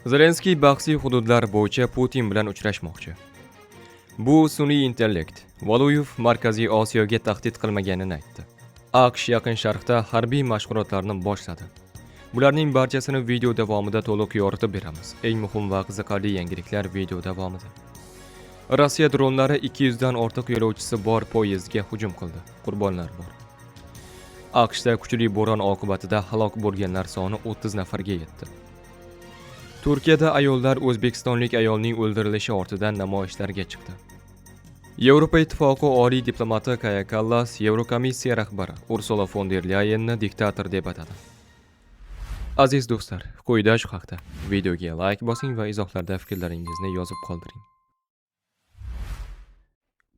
Zelenskiy bahsli hududlar bo'yicha Putin bilan uchrashmoqchi. Bu sun'iy intellekt. Valuyev Markaziy Osiyoga tahdid qilmaganini aytdi. AQSh Yaqin Sharqda harbiy mashg'ulotlarni boshladi. Bularning barchasini video davomida to'liq yoritib beramiz. Eng muhim va qiziqarli yangiliklar video davomida. Rossiya dronlari 200 dan ortiq yo'lovchisi bor poyezdga hujum qildi. Qurbonlar bor. AQShda kuchli bo'ron oqibatida halok bo'lganlar soni 30 nafarga yetdi. Turkiyada ayollar o'zbekistonlik ayolning o'ldirilishi ortidan namoyishlarga chiqdi. Yevropa Ittifoqi oliy diplomati Kaya Kallas Yevrokomissiya rahbari Ursula fon der Lyayenni diktator deb atadi. Aziz do'stlar, quyida shu haqda. Videoga like bosing va izohlarda fikrlaringizni yozib qoldiring.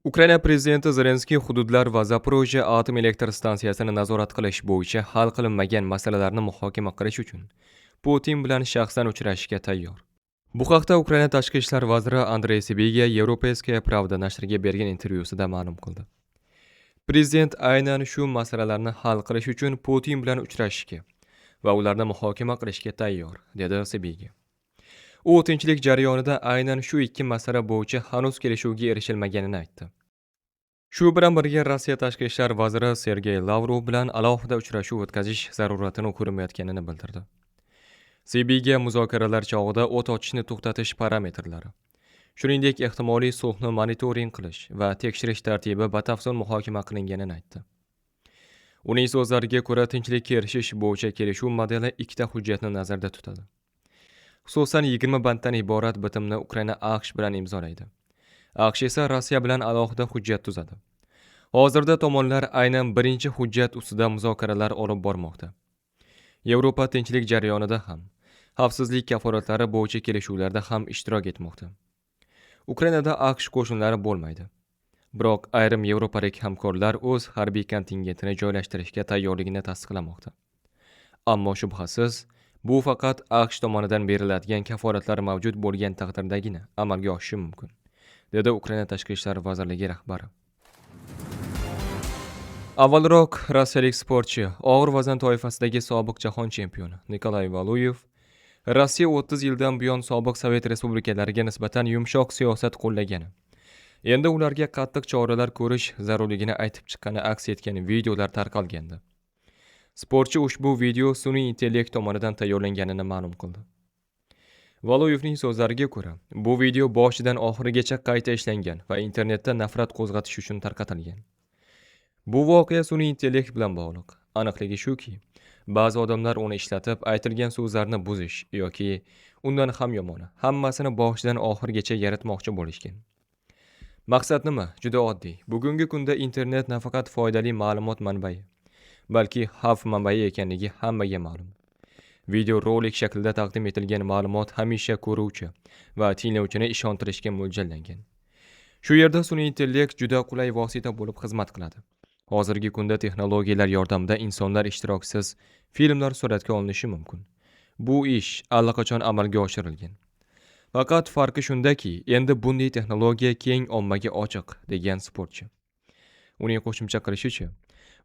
Ukraina prezidenti Zelenskiy hududlar va Zaporojye atom elektr stansiyasini nazorat qilish bo'yicha hal qilinmagan masalalarni muhokama qilish uchun Putin bilan shaxsan uchrashishga tayyor. Bu haqda Ukraina tashqi ishlar vaziri Andrey Sibiga Европейская Правда nashriga bergan intervyusida ma'lum qildi. Prezident aynan shu masalalarni hal qilish uchun Putin bilan uchrashishga va ularni muhokama qilishga tayyor, dedi Sibiga. U tinchlik jarayonida aynan shu ikki masala bo'yicha hanuz kelishuvga erishilmaganini aytdi. Shu bilan birga Rossiya tashqi ishlar vaziri Sergey Lavrov bilan alohida uchrashuv o'tkazish zaruratini ko'rmayotganini bildirdi. Sibiga muzokaralar chog'ida o't ochishni to'xtatish parametrlari, shuningdek, ehtimoliy sulhni monitoring qilish va tekshirish tartibi batafsil muhokama qilinganini aytdi. Uning so'zlariga ko'ra, tinchlikka erishish bo'yicha kelishuv modeli ikkita hujjatni nazarda tutadi. Xususan, 20 banddan iborat bitimni Ukraina AQSh bilan imzolaydi. AQSh esa Rossiya bilan alohida hujjat tuzadi. Hozirda tomonlar aynan birinchi hujjat ustida muzokaralar olib bormoqda. Yevropa tinchlik jarayonida ham, xavfsizlik kafolatlari bo'yicha kelishuvlarda ham ishtirok etmoqda. Ukrainada AQSh qo'shinlari bo'lmaydi. Biroq ayrim yevropalik hamkorlar o'z harbiy kontingentini joylashtirishga tayyorligini tasdiqlamoqda. Ammo shubhasiz, bu faqat AQSh tomonidan beriladigan kafolatlar mavjud bo'lgan taqdirdagina amalga oshishi mumkin, dedi Ukraina tashqi ishlar vazirligi rahbari. Avvalroq rossiyalik sportchi, og'ir vazn toifasidagi sobiq jahon chempioni Nikolay Valuyev Rossiya 30 yildan buyon sobiq sovet respublikalariga nisbatan yumshoq siyosat qo'llagani, endi ularga qattiq choralar ko'rish zarurligini aytib chiqqani aks etgan videolar tarqalgandi. Sportchi ushbu video sun'iy intellekt tomonidan tayyorlanganini ma'lum qildi. Valuyevning so'zlariga ko'ra, bu video boshidan oxirigacha qayta ishlangan va internetda nafrat qo'zg'atish uchun tarqatilgan. Bu voqea sun'iy intellekt bilan bog'liq. Aniqligi shuki, ba'zi odamlar uni ishlatib, aytilgan so'zlarni buzish yoki undan ham yomoni, hammasini boshidan oxirigacha yaratmoqchi bo'lishgan. Maqsad nima? Juda oddiy. Bugungi kunda internet nafaqat foydali ma'lumot manbai, balki xavf manbai ekanligi hammaga ma'lum. Video rolik shaklida taqdim etilgan ma'lumot hamisha ko'ruvchi va tinglovchini ishontirishga mo'ljallangan. Shu yerda sun'iy intellekt juda qulay vosita bo'lib xizmat qiladi. Hozirgi kunda texnologiyalar yordamida insonlar ishtirokisiz filmlar suratga olinishi mumkin. Bu ish allaqachon amalga oshirilgan. Faqat farqi shundaki, endi bunday texnologiya keng ommaga ochiq, degan sportchi. Uning qo'shimcha qilishicha,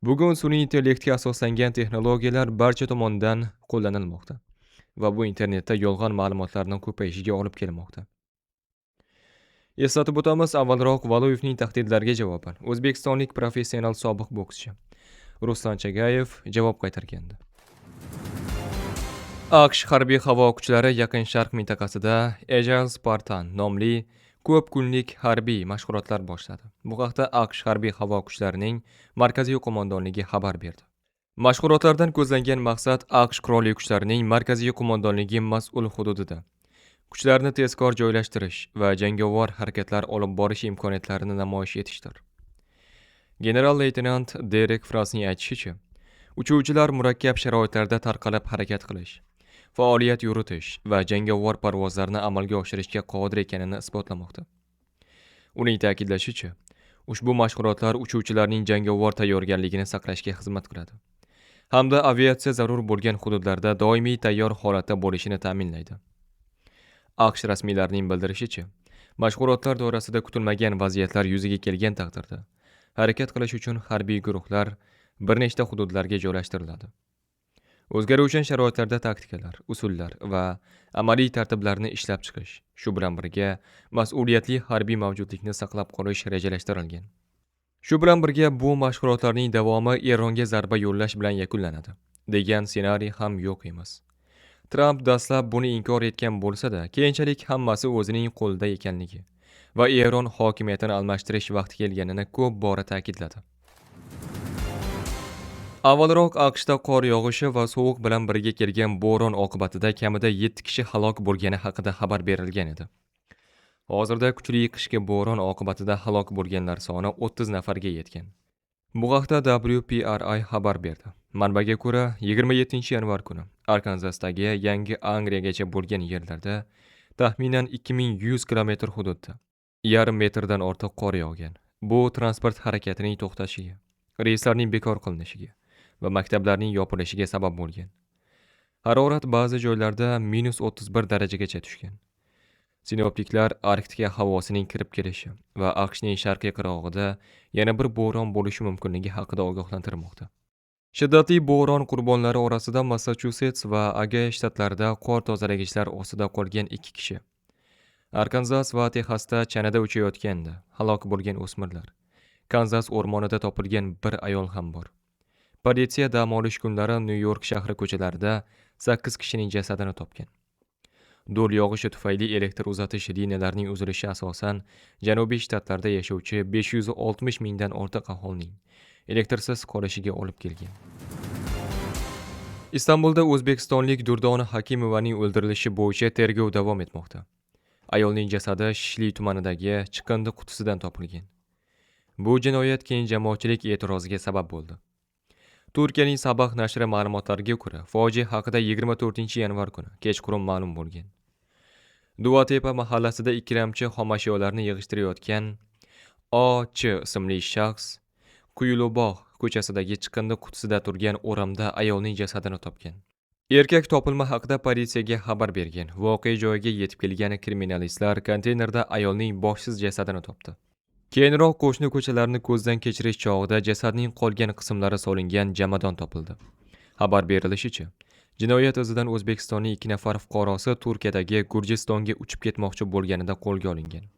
bugun sun'iy intellektga asoslangan texnologiyalar barcha tomondan qo'llanilmoqda va bu internetda yolg'on ma'lumotlarning ko'payishiga olib kelmoqda. Eslatib o'tamiz, avvalroq Valuyevning tahdidlariga javoban o'zbekistonlik professional sobiq bokschi Ruslan Chagayev javob qaytargandi. AQSh harbiy havo kuchlari Yaqin Sharq mintaqasida Agile Spartan nomli ko'p kunlik harbiy mashg'ulotlar boshladi. Bu haqda AQSh harbiy havo kuchlarining markaziy qo'mondonligi xabar berdi. Mashg'ulotlardan ko'zlangan maqsad AQSh qurolli kuchlarining markaziy qo'mondonligi mas'ul hududida kuchlarni tezkor joylashtirish va jangovar harakatlar olib borish imkoniyatlarini namoyish etishdir. General-leytenant Derek Frasning aytishicha, uchuvchilar murakkab sharoitlarda tarqalib harakat qilish, faoliyat yuritish va jangovar parvozlarni amalga oshirishga qodir ekanini isbotlamoqda. Uning ta'kidlashicha, ushbu mashg'ulotlar uchuvchilarning jangovar tayyorgarligini saqlashga xizmat qiladi hamda aviatsiya zarur bo'lgan hududlarda doimiy tayyor holatda bo'lishini ta'minlaydi. AQSh rasmiylarining bildirishicha, mashg'ulotlar doirasida kutilmagan vaziyatlar yuzaga kelgan taqdirda harakat qilish uchun harbiy guruhlar bir nechta hududlarga joylashtiriladi. O'zgaruvchan sharoitlarda taktikalar, usullar va amaliy tartiblarni ishlab chiqish, shu bilan birga mas'uliyatli harbiy mavjudlikni saqlab qolish rejalashtirilgan. Shu bilan birga bu mashg'ulotlarning davomi Eronga zarba yo'llash bilan yakunlanadi, degan ssenariy ham yo'q emas. Tramp dastlab buni inkor etgan bo'lsa-da, keyinchalik hammasi o'zining qo'lida ekanligi va Eron hokimiyatini almashtirish vaqti kelganini ko'p bora ta'kidladi. Avvalroq AQShda qor yog'ishi va sovuq bilan birga kelgan bo'ron oqibatida kamida 7 kishi halok bo'lgani haqida xabar berilgan edi. Hozirda kuchli qishki bo'ron oqibatida halok bo'lganlar soni 30 nafarga yetgan. Bu haqda WPRI xabar berdi. Manbaga ko'ra, 27-yanvar kuni Arkanzasdagi Yangi Angliyagacha bo'lgan yerlarda taxminan 2100 kilometr hududda yarim metrdan ortiq qor yog'gan. Bu transport harakatining to'xtashiga, reyslarning bekor qilinishiga va maktablarning yopilishiga sabab bo'lgan. Harorat ba'zi joylarda -31 darajagacha tushgan. Sinoptiklar Arktika havosining kirib kelishi va AQShning sharqiy qirg'og'ida yana bir bo'ron bo'lishi mumkinligi haqida ogohlantirmoqda. Shiddatli bo'ron qurbonlari orasida Massachusets va Ogayo shtatlarida qor tozalagichlar ostida qolgan 2 kishi, Arkanzas va Texasda chanada uchayotganda halok bo'lgan o'smirlar, Kanzas o'rmonida topilgan bir ayol ham bor. Politsiya dam olish kunlari Nyu-York shahri ko'chalarida 8 kishining jasadini topgan. Do'l yog'ishi tufayli elektr uzatish liniyalarining uzilishi asosan janubiy shtatlarda yashovchi 560 mingdan ortiq aholining elektrsiz qolishiga olib kelgan. Istanbulda o'zbekistonlik Durdona Hakimovaning o'ldirilishi bo'yicha tergov davom etmoqda. Ayolning jasadi Shishli tumanidagi chiqindi qutisidan topilgan. Bu jinoyat keng jamoatchilik e'tiroziga sabab bo'ldi. Turkiyaning Sabah nashri ma'lumotlariga ko'ra, fojia haqida 24-yanvar kuni kechqurun ma'lum bo'lgan. Duvatepa mahallasida ikkilamchi xomashyolarni yig'ishtirayotgan O.Ch ismli shaxs Quyulubog' ko'chasidagi chiqindi qutisida turgan o'ramda ayolning jasadini topgan. Erkak topilma haqida politsiyaga xabar bergan. Voqea joyiga yetib kelgan kriminalistlar konteynerda ayolning boshsiz jasadini topdi. Keyinroq qo'shni ko'chalarni ko'zdan kechirish chog'ida jasadning qolgan qismlari solingan jomadon topildi. Xabar berilishicha, jinoyat izidan O'zbekistonning 2 nafar fuqarosi Turkiyadagi Gurjistonga uchib ketmoqchi bo'lganida qo'lga olingan.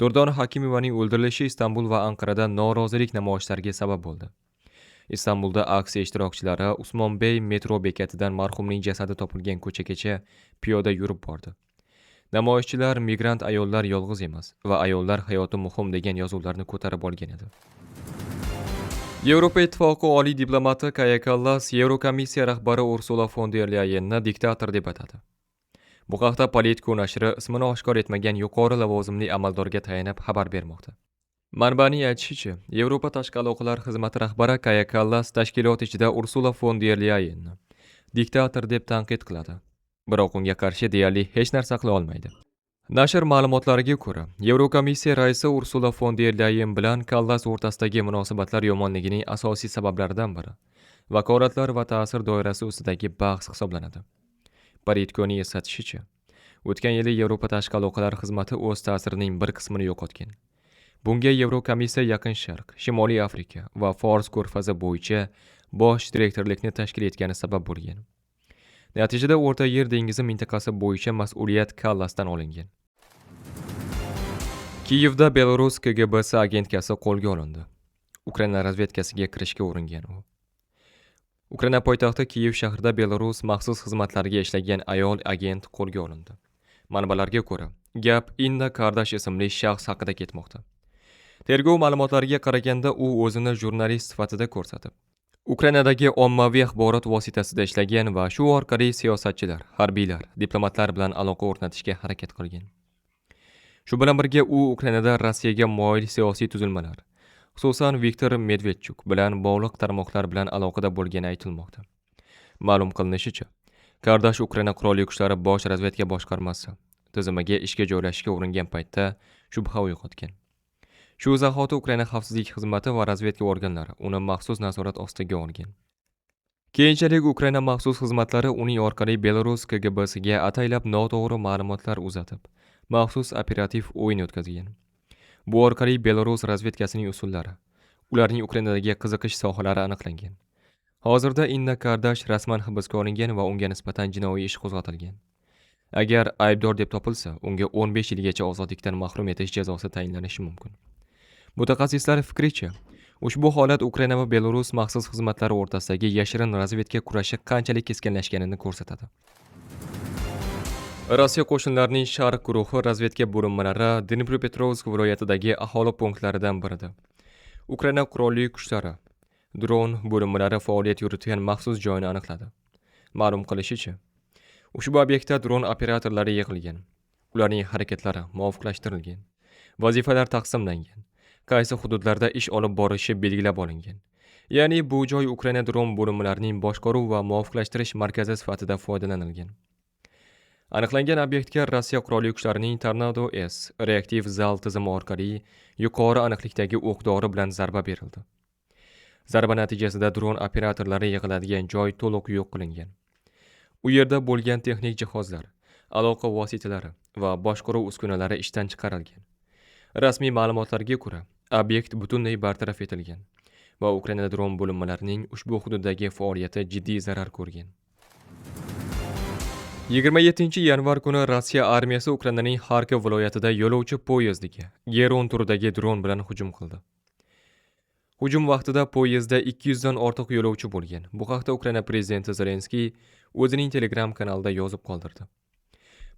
Durdona Hakimovaning o'ldirilishi Istanbul va Anqarada norozilik namoyishlariga sabab bo'ldi. Istanbulda aksiya ishtirokchilari Usmonbey metro bekatidan marhumning jasadi topilgan ko'chagacha piyoda yurib bordi. Namoyishchilar migrant ayollar yolg'iz emas va ayollar hayoti muhim degan yozuvlarni ko'tarib olgan edi. Yevropa Ittifoqi oliy diplomati Kaya Kallas Yevrokomissiya rahbari Ursula fon der Lyayenni diktator deb atadi. Bu haqda Politico nashri ismini oshkor etmagan yuqori lavozimli amaldorga tayanib xabar bermoqda. Manbaning aytishicha, Yevropa tashqi aloqalar xizmati rahbari Kaya Kallas tashkilot ichida Ursula fon der Lyayenni diktator deb tanqid qiladi. Biroq unga qarshi deyarli hech narsa qila olmaydi. Nashr ma'lumotlariga ko'ra, Yevrokomissiya raisi Ursula fon der Lyayen bilan Kallas o'rtasidagi munosabatlar yomonligining asosiy sabablaridan biri vakolatlar va ta'sir doirasi ustidagi bahs hisoblanadi. Politiconing eslatishicha, o'tgan yili Yevropa tashqi aloqalar xizmati o'z ta'sirining bir qismini yo'qotgan. Bunga Yevrokomissiya Yaqin Sharq, Shimoliy Afrika va Fors ko'rfazi bo'yicha bosh direktorlikni tashkil etgani sabab bo'lgan. Natijada O'rta Yer dengizi mintaqasi bo'yicha mas'uliyat Kallasdan olingan. Kiyevda Belarus KGBsi agentkasi qo'lga olindi. Ukraina razvedkasiga kirishga uringan u. Ukraina poytaxti Kiyev shahrida Belarus maxsus xizmatlariga ishlagan ayol agent qo'lga olindi. Manbalarga ko'ra, gap Inna Kardash ismli shaxs haqida ketmoqda. Tergov ma'lumotlariga qaraganda, u o'zini jurnalist sifatida ko'rsatib, Ukrainadagi ommaviy axborot vositasida ishlagan va shu orqali siyosatchilar, harbiylar, diplomatlar bilan aloqa o'rnatishga harakat qilgan. Shu bilan birga u Ukrainada Rossiyaga moyil siyosiy tuzilmalar, xususan Viktor Medvedchuk bilan bog'liq tarmoqlar bilan aloqada bo'lgani aytilmoqda. Ma'lum qilinishicha, Kardash Ukraina Qurolli kuchlari bosh razvedka boshqarmasi tizimiga ishga joylashishga uringan paytda shubha uyg'otgan. Shu zahoti Ukraina xavfsizlik xizmati va razvedka organlari uni maxsus nazorat ostiga olgan. Keyinchalik Ukraina maxsus xizmatlari uning orqali Belarus KGBsiga ataylab noto'g'ri ma'lumotlar uzatib, maxsus operativ o'yin o'tkazgan. Bu orqali Belarus razvedkasining usullari, ularning Ukrainadagi qiziqish sohalari aniqlangan. Hozirda Inna Kardash rasman hibsga olingan va unga nisbatan jinoiy ish qo'zg'atilgan. Agar aybdor deb topilsa, unga 15 yilgacha ozodlikdan mahrum etish jazosi tayinlanishi mumkin. Mutaxassislar fikricha, ushbu holat Ukraina va Belarus maxsus xizmatlari o'rtasidagi yashirin razvedka kurashi qanchalik keskinlashganini ko'rsatadi. Rossiya qo'shinlarining Sharq guruhi razvedka bo'linmalari Dnipropetrovsk viloyatidagi aholi punktlaridan birida Ukraina qurolli kuchlari dron bo'linmalari faoliyat yuritgan maxsus joyni aniqladi. Ma'lum qilishicha, ushbu obyektda dron operatorlari yig'ilgan. Ularning harakatlari muvofiqlashtirilgan, vazifalar taqsimlangan, qaysi hududlarda ish olib borishi belgilab olingan. Ya'ni bu joy Ukraina dron bo'linmalarining boshqaruv va muvofiqlashtirish markazi sifatida foydalanilgan. Aniqlangan obyektga Rossiya qurolli kuchlarining Tornado S reaktiv zal tizimi orqali yuqori aniqlikdagi o'q-dori bilan zarba berildi. Zarba natijasida dron operatorlari yig'iladigan joy to'liq yo'q qilingan. U yerda bo'lgan texnik jihozlar, aloqa vositalari va boshqaruv uskunalari ishdan chiqarilgan. Rasmiy ma'lumotlarga ko'ra, obyekt butunlay bartaraf etilgan va Ukraina dron bo'linmalarining ushbu hududdagi faoliyati jiddiy zarar ko'rgan. 27 yanvar kuni Rossiya armiyasi Ukrainaning Xarkov viloyatida yo'lovchi poyezdiga Geron turidagi dron bilan hujum qildi. Hujum vaqtida poyezdda 200 dan ortiq yo'lovchi bo'lgan. Bu haqda Ukraina prezidenti Zelenskiy o'zining Telegram kanalida yozib qoldirdi.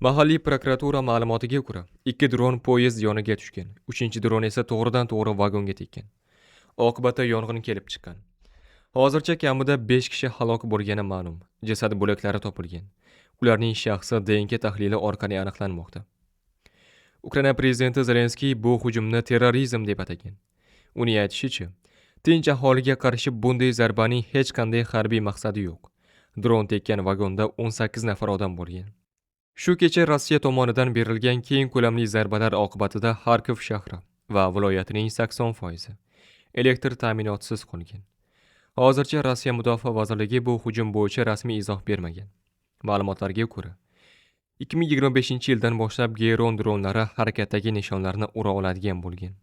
Mahalliy prokuratura ma'lumotiga ko'ra, 2 dron poyezd yoniga tushgan, 3-dron esa to'g'ridan-to'g'ri vagonga tekkan. Oqibatda yong'in kelib chiqqan. Hozircha kamida 5 kishi halok bo'lgani ma'lum. Jasad bo'laklari topilgan. Ularning shaxsi DNK tahlili orqali aniqlanmoqda. Ukraina prezidenti Zelenskiy bu hujumni terrorizm deb atagan. Uning aytishicha, tinch aholiga qarshi bunday zarbaning hech qanday harbiy maqsadi yo'q. Dron tekkan vagonda 18 nafar odam bo'lgan. Shu kecha Rossiya tomonidan berilgan keng ko'lamli zarbalar oqibatida Xarkov shahri va viloyatining 80% elektr ta'minotisiz qolgan. Hozircha Rossiya Mudofaa vazirligi bu hujum bo'yicha rasmiy izoh bermagan. Ma'lumotlarga ko'ra, 2025-yildan boshlab Geron dronlari harakatdagi nishonlarni ura oladigan bo'lgan.